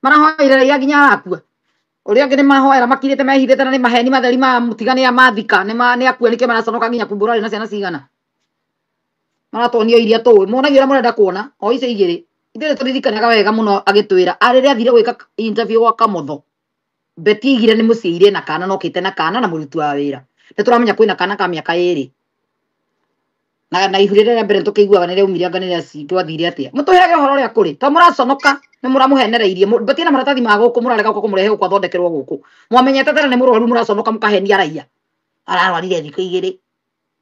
Marahoeire raia nginya arakua. Ũrĩa angĩ nĩ mahoera makirĩte mehithĩte na nĩ maheni matheri ma mũtigane mathika nĩ ma nĩ akua nĩkĩo maraconoka nginya kumbũra arĩ na ciana cigana. Maratuonia iria tũĩ muonagia ũrĩa mũrenda kuona o icio igĩrĩ. Ithuĩ nĩ tũririkanaga wega mũno agĩtwĩra rĩrĩa athire gwĩka interview gwa Kamotho. Betty aigire nĩ mũciĩ na kana nokĩte na kana na mũruti wa wĩra. Nĩ tũramenya kwĩna kana ka mĩaka ĩrĩ. Na ihu rĩrĩa rĩa mbere tũkĩiguaga nĩ rĩaumire anga nĩ rĩa twathire atĩa. Mũtũheage ũhoro ũrĩa kũrĩ. To mũraconoka nĩ mũramũhenereirie. Betty na maratathi ma gũkũ mũrarega gũka kũmũrehe gũkũ athondekerwo gũkũ. Mwamenyete tene nĩ mũrwaru mũraconoka mũkahenia raia. Ararwarire thikũ igĩrĩ.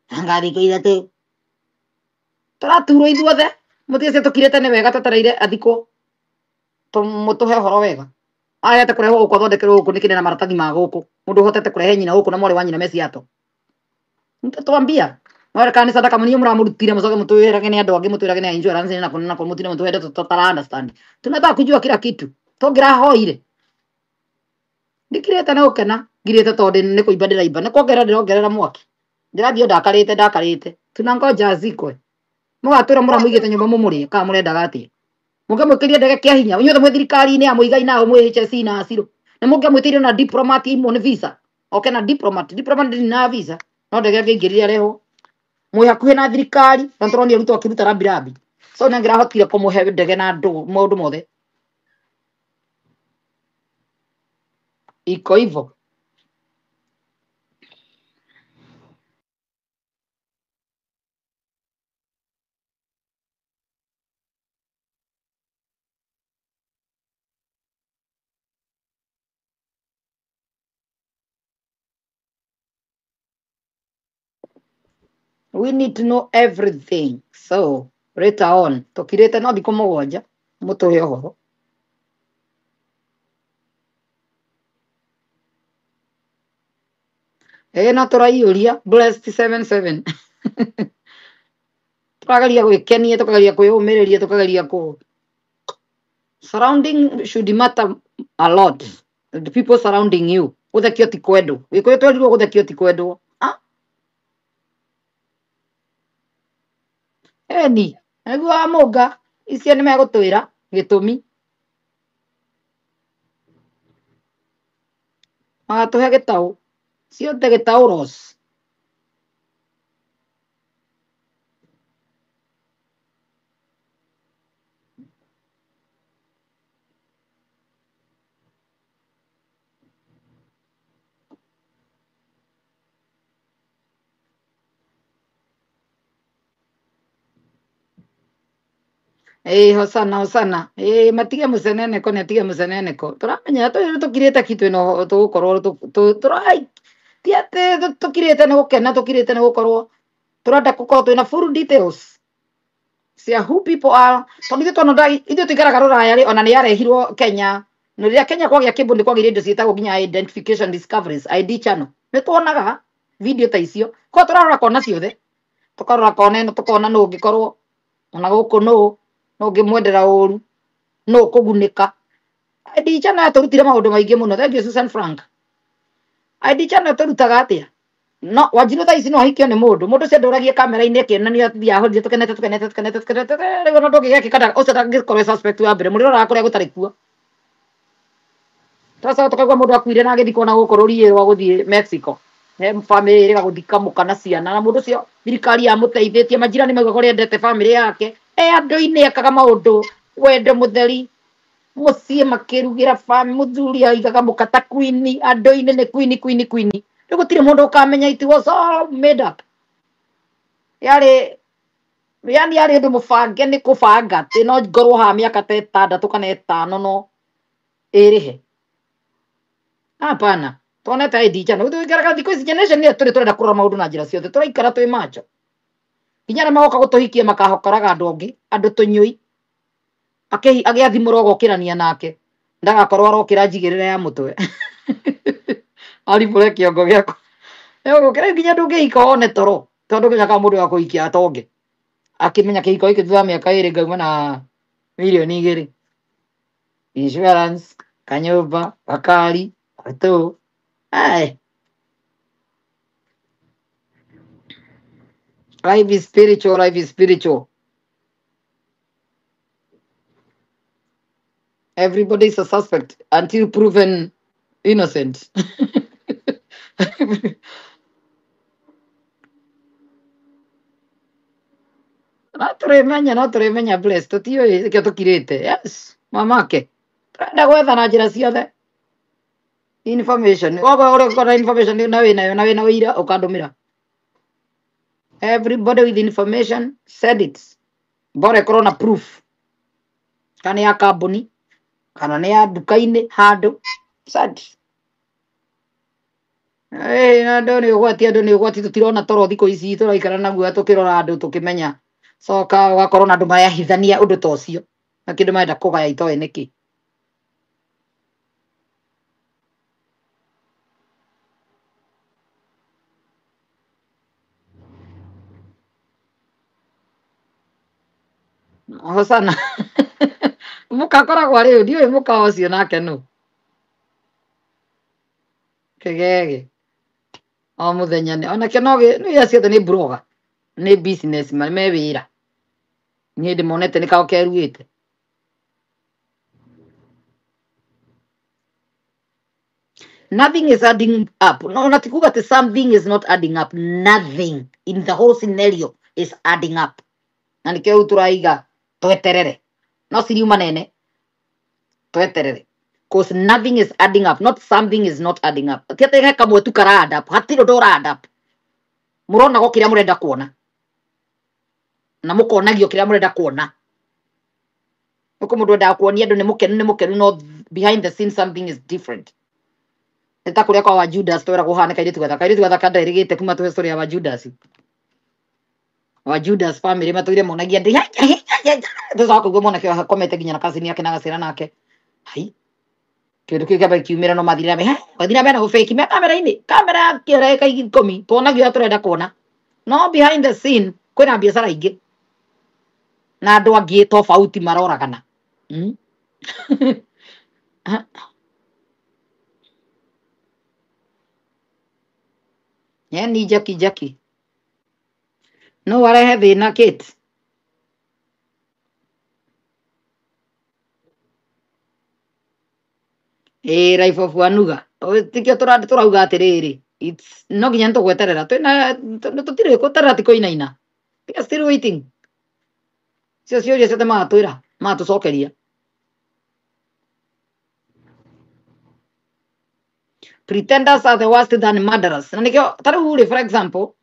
Anga thikũ ithatũ. Tũraturwo ithuothe. Mũtige tũkirĩte nĩ wega twetereire athikwo. Mũtũhe ũhoro wega. Arete kũrehwo gũkũ athondekerwo gũkũ nĩkĩ na maratathi ma gũkũ. Mũndũ ũhotete kũrehe nyina gũkũ na mwarĩ wa nyina me Seattle. Mtatuambia. Mwere kana nĩ sadaka mũnini mũramũrutire mũcoke mũtwĩrage nĩ andũ angĩ mũtwĩrage nĩ insurance na kũna na kũna mũtinde mũtũhe ndeto tũtara understand. Tunataka kujua kila kitu. Tũngĩrahoire. Ndikirĩte nĩ gũkena. Ngirĩte tondũ nĩ kũimba ndĩraimba. Nĩ kuongerera ndĩrongerera mwaki. Ndĩrathiĩ o ndakarĩte ndakarĩte. Tunangoja azikwe. Mũgatwĩra mũramũigĩte nyũmba mũmũrĩe kana mũrendaga atĩa. Mũngĩamwĩkĩria ndege kĩa hinya. Inyuothe mwĩ thirikari-inĩ ya Muigai nao mwĩ HSC na Aciro. Nĩ mũngĩamwĩtĩire na diplomat imwe nĩ visa. Oke na diplomat. Diplomat ndĩrĩ na visa. No ndege angĩingĩrire arehwo. Mwĩ hakuhĩ na thirikari na tũronire Ruto akĩruta rambirambi. So nĩ angĩrahotire kũmũhe ndege na andũ maũndũ mothe. Iko hivyo. We need to know everything. So later on, tũkirĩte no thikũ mũgwanja mũtũhe ũhoro. Ĩĩ no tũraiyũria blessed 77. Tũrageria gwĩkenia, tũkageria kwĩyũmĩrĩria, tũkageria kũ surrounding should matter a lot. The people surrounding you. Gũthekio ti kwendwo. Gĩkũyũ twerirwo gũthekio ti kwendwo. Ah, eni, nĩguo wa mũnga icio nĩ megũtwĩra gĩtũmi. Magatũhe gĩtaũ. Ciothe gĩtaũ Ross. Ĩĩ hosana hosana. Ĩĩ matige mũceneneko nĩ atige mũceneneko. Tũramenya tũkirĩte ki twĩna tũgũkorwo tũrai ti atĩ tũkirĩte nĩ gũkena tũkirĩte nĩ gũkorwo tũrenda gũkorwo twĩna full details cia who people are tondũ ithuĩ tuona ithuĩ tũikaraga rũraya rĩ ona nĩ yarehirwo Kenya na rĩrĩa Kenya kwagĩa kĩmbu nĩ kwagĩire indo ciĩtagwo nginya identification discoveries ID channel nĩ tuonaga video ta icio kwa tũrarora kona ciothe tũkarora kona ĩno tũkona nũ ũngĩkorwo ona gũkũ nũ nũ ũngĩmwendera ũru nũ ũkũgunĩka. ID channel yatũrutire maũndũ maingĩ mũno. Thank you Susan Frank. ID channel tũrutaga atĩa? No Wanjiru thaa ici no ahikio nĩ mũndũ. Mũndũ ũcio ndũragie kamera-inĩ akĩonania athiaga ahorire tũkenete tũkenete tũkenete tũkenete rĩu ona ndũngĩgekĩka ũcio ndangĩkorwo e suspect wa mbere mũrĩroraga kũrĩa gũtarĩ kuo. Tũracoka tũkaigua mũndũ akuire na agĩthikwo na gũkũ rũriĩ rwa gũthiĩ Mexico. He bamĩrĩ ĩrĩga gũthika mũka na ciana na mũndũ ũcio thirikari yamũteithĩtie majirani maugaga ũrĩa endete bamĩrĩ yake. E andũ-inĩ ekaga maũndũ wendo mũtheri mũciĩ makĩrugĩra bamĩrĩ mũthuri aigaga mũka ta queen andũ-inĩ nĩ queen queen queen. Rĩu gũtirĩ mũndũ ũkamenya it was all made up. Yarĩ yani yarĩ ũndũ mũbange nĩ kũbanga atĩ no ngorwo haha mĩaka ta ĩtandatũ kana ĩtano no ĩrĩhe. Hapana. Tuonete ID channel. Tũikaraga thikũ ici generation ĩyo tũrĩ tũrenda kũrora maũndũ na njĩra ciothe. Tũraikara twĩ macho. Nginya arĩa magoka gũtũhikia makahokoraga andũ angĩ, andũ tũnyũi. Agĩathimũra ũgokĩrania nake. Ndagakorwo arokĩra njigĩrĩra ya mũtwe. Aribũre kĩongo gĩakwa. Nĩũgũkĩra nginya ndũngĩhika wone toro. Tondũ nginya kana mũndũ wa kũhikia atonge. Akĩmenya kĩhiko gĩkĩ thutha wa mĩaka ĩrĩ ngauma na mirioni igĩrĩ. Insurance, kanyũmba, gakari, gatũ. Ai, life is spiritual, life is spiritual. Everybody is a suspect until proven innocent. No tũrĩmenya, no tũrĩmenya Bless, tũtiũĩ nĩkĩo tũkirĩte. Yes, mamake tũrenda gwetha na njĩra ciothe information. Wogo ũrĩa ũkorwo na information na wĩnayo na wĩna ũira ũkandũmĩra. Everybody with information said it. Bora ĩkorwo na proof, kana nĩ ya kambuni kana nĩ ya nduka-inĩ handũ. Said. Na andũ nĩ ũgwati, andũ nĩ ũgwati, tũtirona toro thikũ ici, tũraikara naguo tũkĩrora andũ tũkĩmenya. Coka ũgakorwo na andũ marahithania ũndũ ta ũcio na kĩndũ marenda kũgaya itoĩ nĩkĩ. Hosana mũkakoragwo arĩ ũ, ndiũĩ mũka ũcio nake nũ. Kĩgege o mũthenya nĩ onake no nĩ acio othe nĩ blogger, nĩ business me wĩra. Niĩ ndĩmonete nĩ kao keruĩte. Nothing is adding up. No, na ti kuga atĩ something is not adding up. Nothing in the whole scenario is adding up. Na nĩkĩo rĩu tũraiga tweterere. No ciriuma nene tweterere. Cause nothing is adding up. Not something is not adding up. Ti atĩ he kamwe tu kara add up. Hatirĩ ũndũ ũra add up. Mũronagwo kĩrĩa mũrenda kuona. Na mũkonagio kĩrĩa mũrenda kuona. Gũkũ mũndũ endaga kuonia andũ nĩ mũkenu, nĩ mũkenu, no behind the scene something is different. Nĩ ta kũrĩa kwa wa Judas tweragwo hane kairĩtu gathaka. Kairĩtu gathaka nderĩgĩte kuma tũhe story ya wa Judas. Wa Judas family matũire monagia ndĩ thutha wa kũigua mwanake akomete nginya na cousin yake na agaciara nake. Hai, kĩndũ kĩu kĩamba kiumĩra no mathire na mbere, mathire na mbere na gũbĩki me kamera-inĩ, kamera ya kĩareka ikũmi, tuonagio ũrĩa tũrenda kuona. No behind the scene kwĩna biacara ingĩ na andũ angĩ tofauti maroragana. Yani Jackie Jackie. No arehe thĩna Kate. Ĩĩ Life of Wanuga. Tikio tũrauga atĩrĩrĩ. It's no nginya nĩtũgweterera. Twĩna tũtirĩ gweterera ti kũinaina. We are still waiting. Cio ciũria ciothe magatwĩra, magatũcokeria. Pretenders are the worst than murderers. Na nĩkĩo ta rĩu rĩ, for example,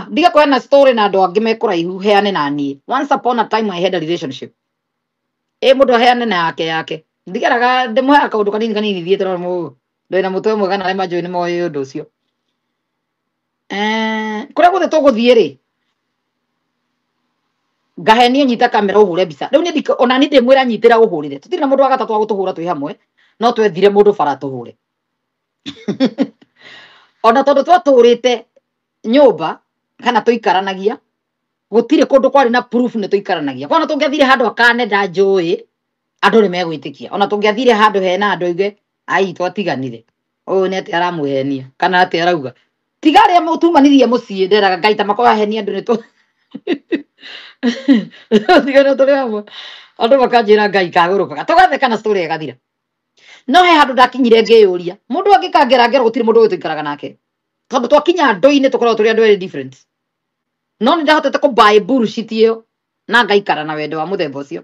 ndiga kũheana story na andũ angĩ me kũraihu, heane na niĩ. Once upon a time I had a relationship. Ĩ mũndũ aheane na yake yake. Ndigeraga ndĩmũheaga kaũndũ kanini kanini thiĩte no mũũ. Ndĩ na mũtwe mwega na arĩa manjũĩ nĩ moĩ ũndũ ũcio. Kũrĩa guothe tũgũthiĩ rĩ, ngahenio nyita kamera ũhũre mbica. Rĩu niĩ ona niĩ ndĩmwĩra nyitĩra ũhũrĩre. Tũtirĩ na mũndũ wa gatatũ wa gũtũhũra twĩ hamwe, no twethire mũndũ bara tũhũre. Ona tondũ twatũrĩte nyũmba kana tũikaranagia, gũtirĩ kũndũ kwarĩ na proof nĩ tũikaranagia. Kwana tũngĩathire handũ akane ndanjũĩ, andũ nĩ megwĩtĩkia. Ona tũngĩathire handũ hena andũ aigue, ai twatiganire. Ũyũ nĩ atĩ aramũhenia kana atĩ arauga. Tiga arĩa mũtumanirie mũciĩ, nderaga Ngai ta makorwo ahenia andũ nĩ tũ Tiga nĩ tũrĩ hamwe. Andũ makanjĩra Ngai kagũrũkaga. Tũgatheka na story ĩgathira. No he handũ ndakinyire ngĩyũria, mũndũ angĩkangera ngero gũtirĩ mũndũ ũyũ tũikaraga nake. Tondũ twakinya andũ-inĩ tũkoragwo tũrĩ andũ erĩ different. No nĩ ndahotete kũ buy bullshit ĩyo na ngaikara na wendo wa mũthemba ũcio.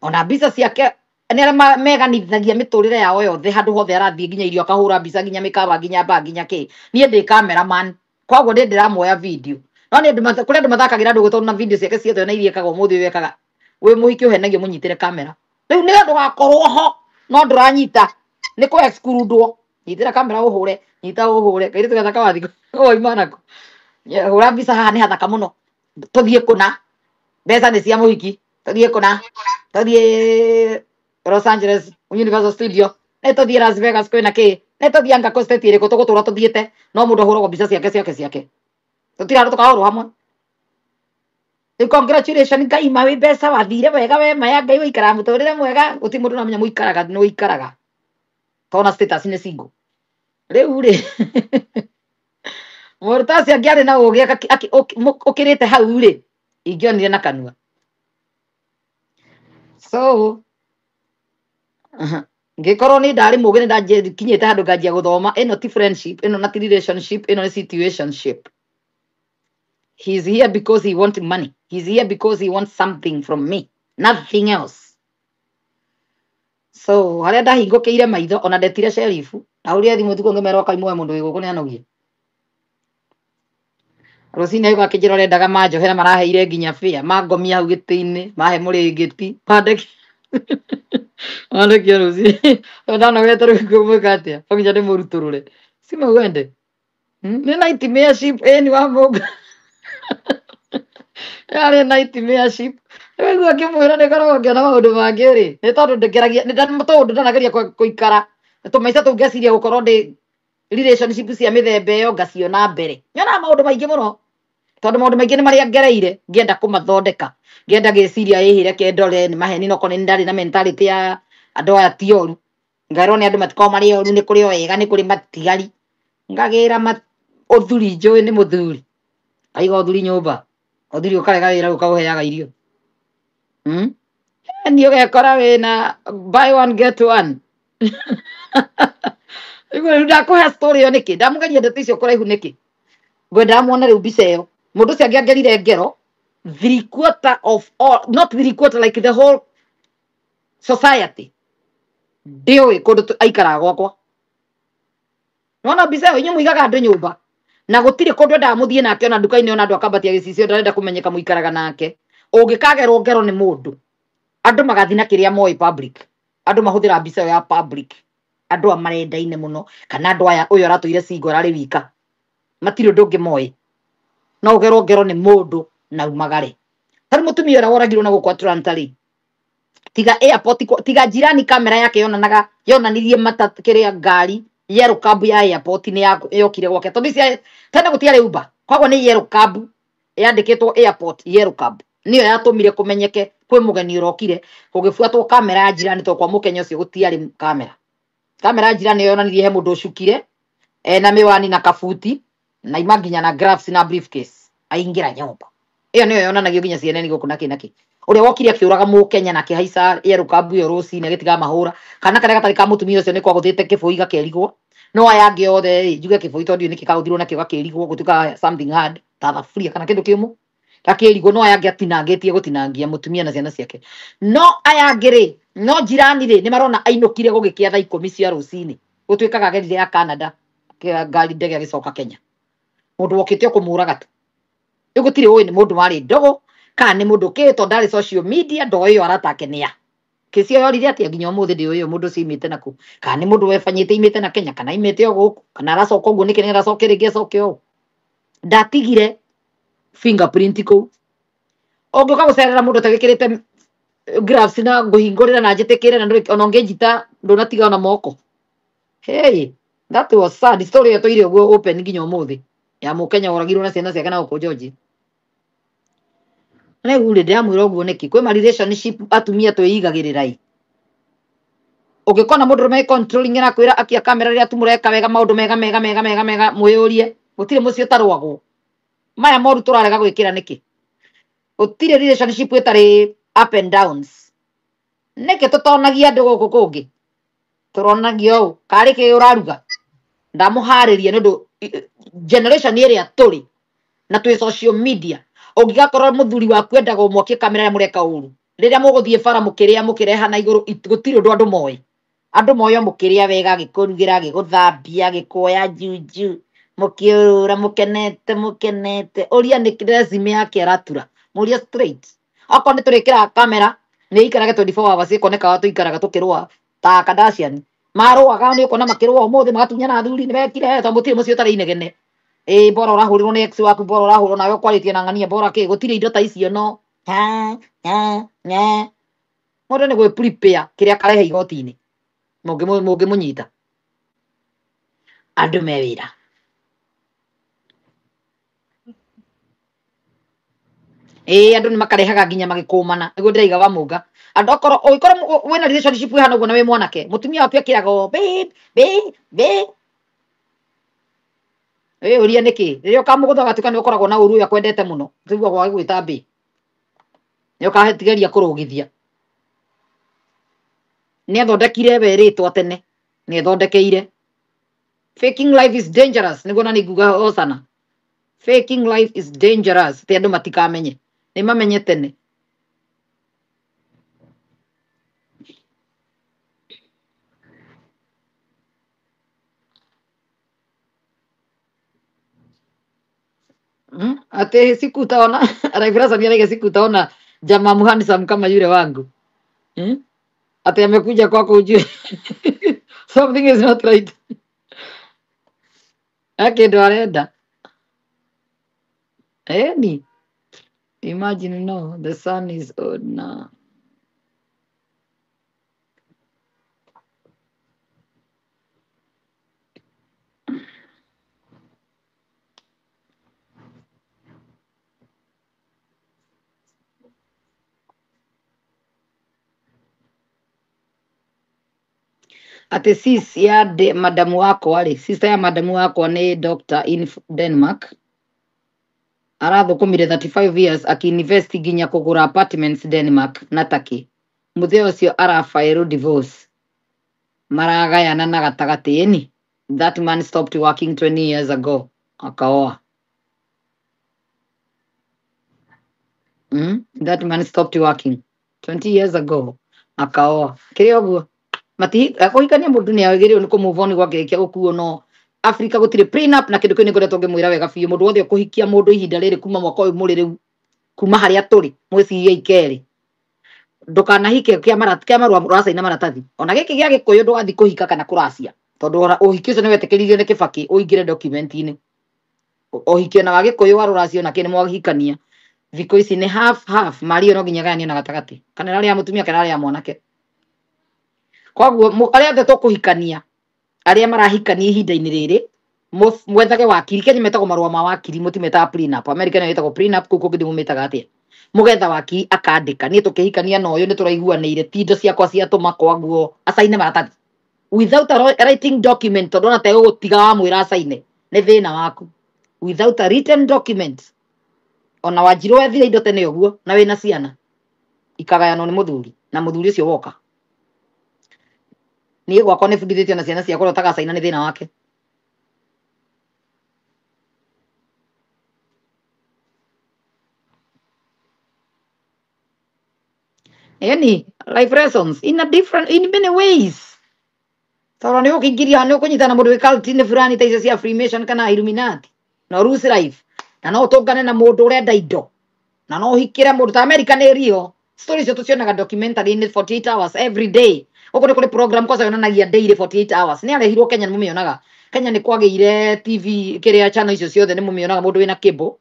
Ona mbica ciake nĩ arĩa meganithagia mĩtũrĩre yao yothe handũ hothe arathiĩ nginya irio akahũra mbica nginya mĩkawa nginya bar nginya kĩ. Niĩ ndĩ cameraman, koguo nĩ ndĩramuoya video. No nĩ andũ kũrĩ andũ mathakagĩra andũ tondũ na video ciake ciothe ona iria ekaga ũmũthĩ ũyũ ekaga. Wĩ mũhiki ũhenagio mũnyitĩre kamera. Rĩu nĩ ndũgakorwo ho no ndũranyita nĩ kũ exclude-wo. Nyitĩra kamera ũhũre, nyita ũhũre. Kairĩtu gathaka wathiĩ wauma nako. Hũra mbica haha nĩ hathaka mũno. Tũthiĩ kũna. Mbeca nĩ cia mũhiki. Tũthiĩ kũna. Tũthiĩ Los Angeles Universal Studio. Nĩ tũthiĩ Las Vegas kwĩna kĩ. Nĩ tũthiĩ anga state ĩrĩkũ tũgũtũra tũthiĩte. No mũndũ ahũragwo mbica ciake ciake ciake. Tũtirĩ handũ tũkahũrwo hamwe. Rĩu congratulations Ngai ma wĩ mbeca wathire wega we maya Ngai waikaraga mũtũrĩre mwega. Gũtirĩ mũndũ ũramenya mũikaraga nĩ ũikaraga. Tona status nĩ single. Rĩu rĩ mũndũ ta ũcio angĩarĩ na ũgĩ ũkĩrĩte hau rĩ, ingĩonire na kanua. So ngĩkorwo nĩ ndarĩ mũgĩ nĩ ndakinyĩte handũ nganjia gũthoma, ĩno ti friendship, ĩno na ti relationship, ĩno nĩ situationship. He's here because he wants money. He's here because he wants something from me, nothing else. So harĩa ndahingũkĩire maitho, ona ndetire sheriff ahũrire thimũ ũtukũ, ngĩmerwo kaimwe mũndũ wĩ gũkũ nĩ anogie. Rũcinĩ agĩũka akĩnjĩra ũrendaga manjohera, maraheire nginya bĩa mangomia hau gĩtĩ-inĩ, mahe mũrĩngĩti, mandeki mandekia rũcinĩ. Ndanogete rĩu ngũmwĩka atĩa? No nginya ndĩmũrutũrũre, si mauende. Nĩ nightmare ship ĩni wa mũnga, yarĩ nightmare ship. Rĩu akĩmwĩra nĩ ngoragwo ngĩona maũndũ mangĩ rĩ, nĩ tondũ ndĩngeragia nĩ tondũ ndanageria gũikara tũmaica tũu, ngeciria gũkorwo ndĩ relationship cia mĩthemba ĩyo, ngaciona mbere, nyonaga maũndũ maingĩ mũno, tondũ maũndũ maingĩ nĩ marĩa ngereire ngĩenda kũmathondeka, ngĩenda gĩciria ĩhĩ reke ndore nĩ maheni, no korwo nĩ ndarĩ na mentality ya andũ aya ti oru, ngerwo nĩ andũ matikoragwo marĩ oru, nĩ kũrĩ o ega, nĩ kũrĩ matigari, ngagĩra ũthuri njũĩ nĩ mũthuri, aiga ũthuri nyũmba, ũthuri ũkarega wĩra ũkaũheaga irio. Ni ũgekora wĩna buy one get one. Rĩu ndakũhe story ĩyo nĩkĩ? Ndamũgeria ndeto icio kũraihu nĩkĩ? Ngwendaga muone rĩu mbica ĩyo, mũndũ ũcio angĩangerire ngero three quarter of all, not three quarter, like the whole society ndiũĩ kũndũ aikaraga gwakwa. Nona mbica ĩyo, inyuĩ mũigaga andũ nyũmba na gũtirĩ kũndũ endaga mũthiĩ nake, ona nduka-inĩ, ona andũ akambatia gĩcicio, ndarenda kũmenyeka mũikaraga nake. Ũngĩkagerwo ngero nĩ mũndũ, andũ magathiĩ na kĩrĩa moĩ public, andũ mahũthĩra mbica ĩyo ya public, andũ a marendaine mũno, kana andũ aya ũyũ aratũire single ararĩ wika, matirĩ ũndũ ũngĩ moĩ, no ũgerwo ngero nĩ mũndũ na umagare. Tarĩ mũtumia ũrĩa woragirwo na gũkũ Atlanta rĩ, tiga airport, tiga jirani kamera yake yonanaga, yonanirie mata kĩrĩa ngari yellow cab ya airport nĩ yokire gwake, tondũ ici tene gũtiarĩ Uber, koguo nĩ yellow cab yandĩkĩtwo airport yellow cab, nĩyo yatũmire kũmenyeke kwĩ mũgeni ũrokire, gũgĩbuatwo kamera ya jirani, tondũ kwa mũkenya ũcio gũtiarĩ kamera. Kamera ya jirani yonanirie he mũndũ ũcukire ena miwani na kabuti na ima nginya na gloves na briefcase aingĩra nyũmba ĩyo, nĩyo yonanagio nginya CNN gũkũ na kĩ na kĩ, ũrĩa wokire akĩũraga mũkenya na akĩhaica yellow cab ĩyo rũcinĩ agĩtiga mahũra kana karĩa gatarĩ ka mũtumia ũcio nĩ kwagũthĩte kĩbũi gakerigwo, no aya angĩ othe rĩ, njuge kĩbũi tondũ ndiũĩ nĩkĩ kagũthirwo nakĩo gakĩrigwo, gũtuĩka something hard ta thaburia kana kĩndũ kĩũmũ gakĩrigwo, no aya angĩ atinangĩtie gũtinangia mũtumia na ciana ciake. No aya angĩ rĩ, no jirani rĩ, nĩ marona ainũkire gũgĩkĩa thaa 10 cia rũcinĩ, gũtuĩkaga agerire ya Canada ngari ndege agĩcoka Kenya, mũndũ wokĩte o kũmũraga tu. Rĩu gũtirĩ ũĩ nĩ mũndũ warĩ ndogo kana nĩ mũndũ kĩ, tondũ ndarĩ social media, ndoĩ ĩyo arata ake nĩ a kĩci ĩyo yorire atĩa, nginya ũmũthĩ ndĩũĩ ũyũ mũndũ ũcio imĩte nakũ, kana nĩ mũndũ webanyĩte imĩte na Kenya, kana imĩte o gũkũ, kana aracoka ũguo nĩkĩ, nĩgetha acoke rĩngĩ acoke ũũ, ndatigire fingerprint kũu. Ũngĩũka gũcerera mũndũ ũtagĩkĩrĩte gloves na ngũhingũrĩra na njĩtĩkĩre na ndũrĩ ona ũngĩnjita ndũnatiga ona moko. Hey, that was sad story ĩyo tũire ũguo open nginya ũmũthĩ, ya mũkenya woragirwo na ciana ciake na gũkũ Georgia. Rĩu rĩ, ndĩramwĩra ũguo nĩkĩ? Kwĩ ma relationship atumia twĩigagĩrĩra ĩ, ũngĩkona mũndũ ũrũme controlling, arakwĩra akia kamera rĩrĩa tu mũreka wega, maũndũ mega mega mega mega mega, mwĩyũrie, gũtirĩ mũciĩ ũtarũagwo. Maya moru tũrarega gwĩkĩra nĩkĩ? Gũtirĩ relationship ĩtarĩ up and downs. Nĩkĩ tũtonagia andũ gũkũ kũngĩ? Tũronagio ũũ karĩ kĩ ũraruga, ndamũharĩria nĩ ũndũ generation ĩrĩa tũrĩ na twĩ social media, ũngĩgakorwo mũthuri waku endaga ũmwakie kamera rĩrĩa mũreka ũru, rĩrĩa mũgũthiĩ bara mũkĩrĩa mũkĩreha na igũrũ, gũtirĩ ũndũ andũ moĩ, andũ moĩ o mũkĩrĩa wega, agĩkũrugĩra, agĩgũthambia, agĩkuoya juju, mũkĩũrũra mũkenete mũkenete, ũria nĩ resume yake aratura, mũrie straight. Okorwo nĩ tũrĩkĩraga kamera nĩ ikarage 24 hours, ĩkoneka tũikaraga tũkĩrũa ta Kardashian marũaga, nĩ ũkuona makĩrũa ũmũthĩ magatunyana athuri nĩ mekire, tondũ gũtirĩ mũciĩ ũtarĩ inegene. Ĩ bora ũrahũrirwo nĩ ex waku, bora ũrahũrwo nawe ũkwarĩtie na ng'ania, bora kĩ, gũtirĩ indo ta icio, no ha ha ha, mũndũ nĩ gwĩ prepare kĩrĩa akarehe igoti-inĩ mũngĩmũnyita. Andũ me wĩra. Ĩĩ, andũ nĩ makarehaga nginya magĩkũmana, nĩguo ndĩraiga wa mũnga. Andũ okorwo ũngĩkorwo wĩna relationship ĩhana ũguo na wĩ mwanake, mũtumia waku ekĩraga o babe babe babe, wĩyũrie nĩkĩ rĩrĩa ũkamũgũtha ũgatuĩka nĩ ũkoragwo na ũru ũyũ akwendete mũno, tiguagwo agĩgwĩta babe, nĩ ũkatigeria kũrũgithia. Nĩ athondekire we rĩtwa tene, nĩ ethondekeire. Faking life is dangerous, nĩguo na nĩ nguga Hosana. Faking life is dangerous, ti andũ matikamenye, nĩ mamenye tene. Ati siku utaona Raifrasa ni siku utaona jamaa muhandsome kama yule wangu. Ati amekuja kwako ujue something is not right. Ake ndo arenda. Eni imagine, no, the sun is on now. Ati sis ya de, madamu wakwa rĩ, sister ya madamu wakwa nĩ doctor in Denmark, arathũkũmire 35 years akiinvest nginya kũgũra apartments Denmark na Turkey. Mũthee ũcio arabaĩrwo divorce, maragayana na gatagatĩ. Ĩni that man stopped working 20 years ago, akaoa. That man stopped working 20 years ago, akaoa. Kĩrĩ ũguo mati kũhikania mũndũ nĩ agĩrĩirwo nĩ kũ-move on gwakĩrĩkia gũkuo. No Afrika gũtirĩ prenup na kĩndũ kĩu nĩ ngoretwo ngĩmwĩra wega biũ. Mũndũ wothe ũkũhikia mũndũ ihinda rĩrĩ kuma mwaka ũyũ mũrĩ rĩu, kuma harĩa tũrĩ, mwĩcirie ikerĩ, ndũkanahike kĩa marũa ũracaina maratathi. Ona gĩkĩ gĩa gĩkũyũ ndũgathiĩ kũhika kana kũracia, tondũ ona ũhiki ũcio nĩ wetĩkĩririo nĩ Kĩbakĩ ũingĩre document-inĩ. Ũhiki ona wa gĩkũyũ wa rũracio na kĩ nĩ mwahikania, thikũ ici nĩ half half, mari ĩyo no nginya ĩgayanio na gatagatĩ, kana ĩrarĩ ya mũtumia kana ĩrarĩ ya mwanake. Koguo arĩa othe tũkũhikania, arĩa marahikania ihinda-inĩ rĩrĩ, mwethage wakiri. Kenya metagwo marũa ma wakiri, mũtimetaga prenup. America nayo ĩtagwo prenup, kũu kũngĩ ndĩmũmĩtaga atĩa. Mũgetha wakiri akandĩka, niĩ tũkĩhikania na ũyũ nĩ tũraiguanĩire, ti indo ciakwa ciatũma kwaguo acaine maratathi without a writing document, tondũ ona tegũgũtiga wamwĩra acaine nĩ thĩna waku. Without a written document, ona Wanjirũ wethire indo tene ũguo na wĩna ciana, ikagayanwo nĩ mũthuri na mũthuri ũcio woka. Niĩ gwakwa nĩ bundithĩtio na ciana ciakwa, ũrĩa ũtagacaina nĩ thĩna wake. Eni life lessons in a different, in many ways. Tondũ nĩ ũkĩingĩria nĩ ũkũnyitana na mũndũ wĩ cult-inĩ fulani ta icio cia Freemason kana Illuminati, na lose life, na no ũtũngane na mũndũ ũrenda indo, na no ũhikĩre mũndũ ta America. Nĩ rio story icio tũcionaga documentary-inĩ 48 hours every day. Gũkũ nĩ kũrĩ program kwanza yonanagia daily 48 hours, nĩ arehirwo Kenya, nĩ mũmĩonaga. Kenya nĩ kwagĩire TV kĩrĩa channel icio ciothe nĩ mũmĩonaga. Mũndũ wĩna cable,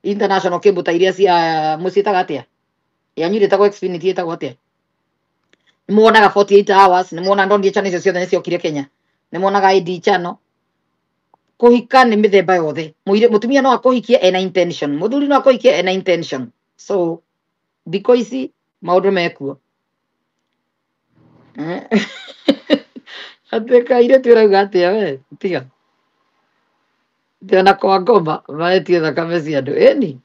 international cable ta iria cia mũciĩtaga atĩa, yanyu ĩtagwo Xfinity, ĩtagwo atĩa, nĩ muonaga 48 hours, nĩ muona ndonire channel icio ciothe nĩ ciokire Kenya, nĩ muonaga ID channel. Kũhika nĩ mĩthemba yothe. Mũtumia no akũhikie ena intention, mũthuri no akũhikie ena intention. So thikũ ici maũndũ mekuo. Atĩ kairĩtu ũrauga atĩa we, tiga atĩ ona kwa ngoma maretie thakame cia andũ. Ĩni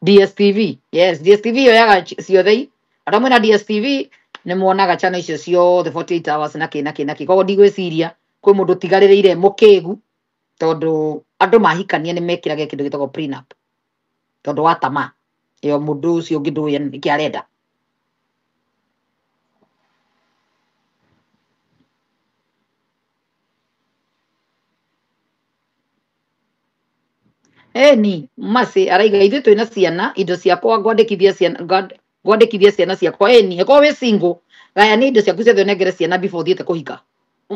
DSTV, yes, DSTV yoyaga ciothe. Arĩa mwĩna DSTV nĩ muonaga channel icio ciothe 48 hours na kĩ na kĩ na kĩ. Koguo ndigwĩciria kwĩ mũndũ ũtigarĩrĩire mũkĩgu, tondũ andũ mahikania nĩ mekĩraga kĩndũ gĩtagwo prenup, tondũ wa tamaa ĩyo mũndũ ũcio ũngĩ ndũĩ nĩkĩ arenda. Eni Masi araiga ithuĩ twĩna ciana, indo ciakwa ngwandĩkithia ciana, ngwandĩkithia ciana ciakwa. Eni ĩkorwo wĩ single, gayania indo ciaku ciothe ũnengere ciana before ũthiĩte kũhika.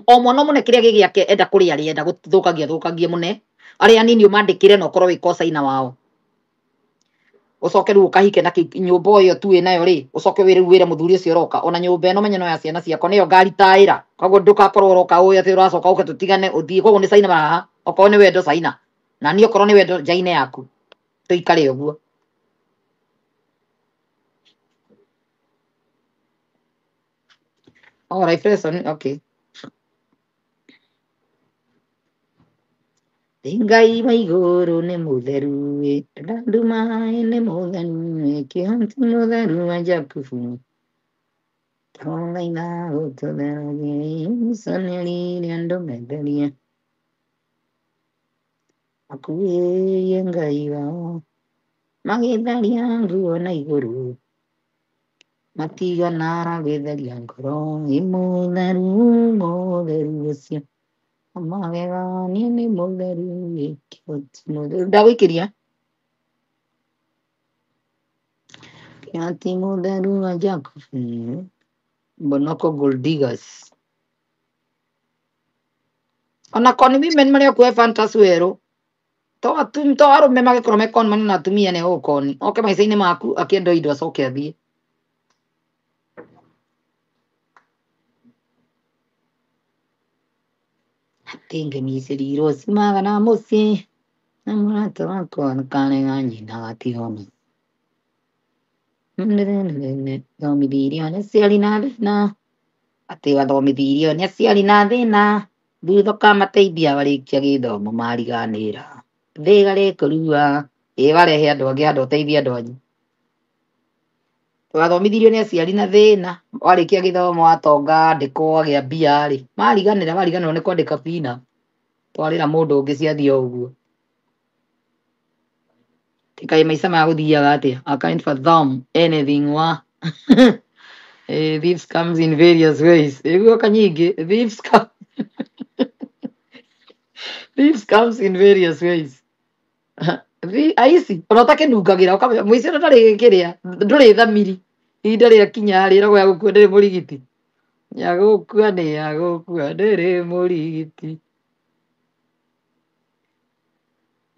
O mwana mũne kĩrĩa gĩ gĩake, enda kũrĩa arĩa enda gũthũkangia thũkangie mũne, arĩa anini ũmandĩkĩre na ũkorwo wĩ kocaina wao. Ũcoke rĩu ũkahike na nyũmba ĩyo tu ĩnayo rĩ, ũcoke wĩre rĩu wĩre mũthuri ũcio ũroka, ona nyũmba ĩno menye no ya ciana ciakwa, nĩyo ngaritaĩra. Koguo ndũgakorwo ũroka ũĩ atĩ ũracoka ũke tũtigane ũthiĩ. Koguo nĩ caina haha, okorwo nĩ wendo caina, na niĩ okorwo nĩ wendo njaine yaku, tũikare ũguo. Oh, life lesson, okay. Ngai wa igũrũ nĩ mũtheru ĩ, ndanduma nĩ mũtheru ĩ, kĩhoti mũtheru wa Jakubu. Tũthaitha ũtũtheragie imusanĩrĩre andũ metherie akuĩrie Ngai wao magĩtharia nguo na igũrũ matigana gwĩtheria ngoro ĩ mũtheru mũtheru ũcio magegania nĩ mũtheru ĩ kĩhoti mũtheru ndagũikĩria kĩhoti mũtheru wa Jakubu Bonoko Gold Diggers ona con women marĩa kuoe fantas werũ to to arũme magĩkorwo me con man na atumia nĩ ũkoni oke maica-inĩ maku akĩenda indo acoke athiĩ atĩ ngemicĩrirwo cimaga na mũciĩ na mũrata wakwa karega nyina gatihona thomithirio nĩ aciari na thĩna atĩ wathomithirio nĩ aciari na thĩna thutha ũkamateithia warĩkia gĩthomo mariganĩra thĩga rĩkũrua ĩ warehe andũ angĩ handũ ũteithie andũ anyu wathomithirio nĩ aciari na thĩna warĩkia gĩthomo watonga andĩkwo wagĩa mbia rĩ mariganĩra mariganĩrwo nĩ kwandĩka bina twarĩra mũndũ ũngĩ ciathiĩ o ũguo tikaĩ maica maya gũthiaga atĩa I can't fathom anything wa thieves comes in various ways ĩguo kanyingĩ thieves come thieves comes in various ways aici ona ũtakĩnungagĩra ũkamenya mũici ũrĩa ndarĩ kĩrĩa ndũrĩ thamiri ihinda rĩakinya rĩ ĩragwo ya gũkua ndĩrĩ mũrigiti ya gũkua nĩ ya gũkua ndĩrĩ mũrigiti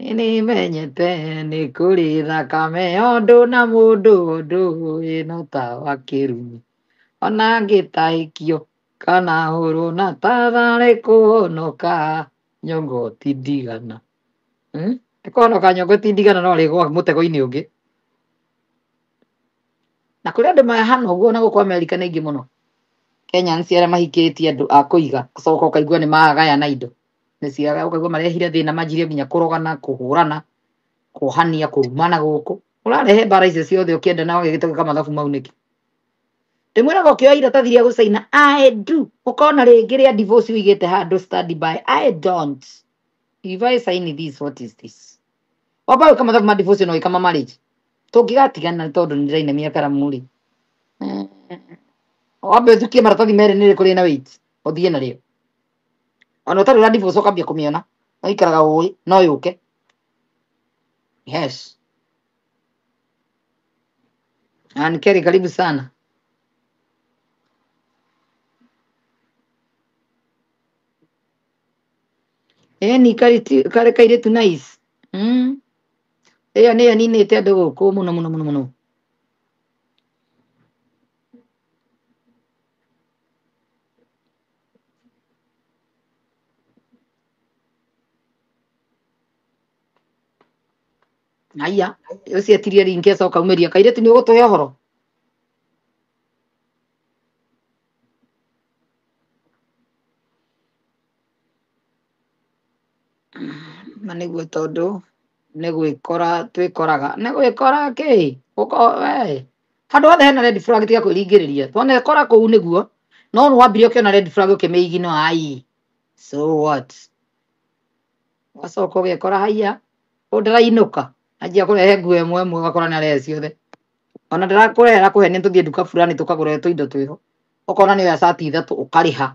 nĩmenyete nĩ kũrĩ thakame ũndũ na mũndũ ũndũ ĩno ta wa kĩrumi ona ngĩtahĩkio kana hũrwo na tatharĩ kũhonoka nyongo ti ndigana. Nĩ kũhonoka nyongo ti ndigana no rĩgwa mũtego-inĩ ũngĩ na kũrĩ andũ mahana ũguo na gũkũ Amerika nĩ aingĩ mũno Kenyans arĩa mahikĩtie andũ a kũiga ũcoka ũkaigua nĩ magayana indo nĩ ciaga ũkaigua marehire thĩna manjirie nginya kũrogana kũhũrana kuohania kũrumana gũkũ ũrarehe mbara icio ciothe ũkĩenda na wagĩgĩtũka mathabu mau nĩkĩ ndĩmwĩraga ũkĩoya iratathi rĩa gũcaina I do ũkona rĩngĩ rĩa divorce ũigĩte handũ study by I don't if I sign this what is this wamba gwĩka mathabu ma divorce na ũgĩka ma marriage tũngĩgatigana nĩ tondũ nĩndĩrainamia karamu rĩ wambe ũthukie maratathi merĩ nĩ rĩkũ rĩna weight ũthiĩ narĩo ona ũtarĩ ũra divorce ũkambia kũmĩona no ikaraga ũĩ no yũke yes Ann Kerry karibu sana ĩni karĩ kairĩtu nice ĩyo nĩyo ninĩte andũ gũkũ mũno mũno mũno mũno aya ũcio etirie ringi acoka aumĩria kairĩtu nĩ ũgũtũhe ũhoro na nĩguo tondũ nĩ gwĩkora twĩkoraga nĩ gwĩkora kĩ handũ hothe hena red flag tiga kwĩringĩrĩria twanekora kũu nĩguo no nĩ wambire ũkĩona red flag ũkĩmĩigino ai so what wacoka ũgekora haiya ũũ ndĩrainũka anjia kũrehe nguo ĩmwe ĩmwe ũgakora nĩ arehe ciothe ona ndĩrakũrehera kũhe nĩ tũthiĩ nduka fulani tũkagũre tũindo twĩho ũkona nĩ oya cati ithatũ ũkarĩha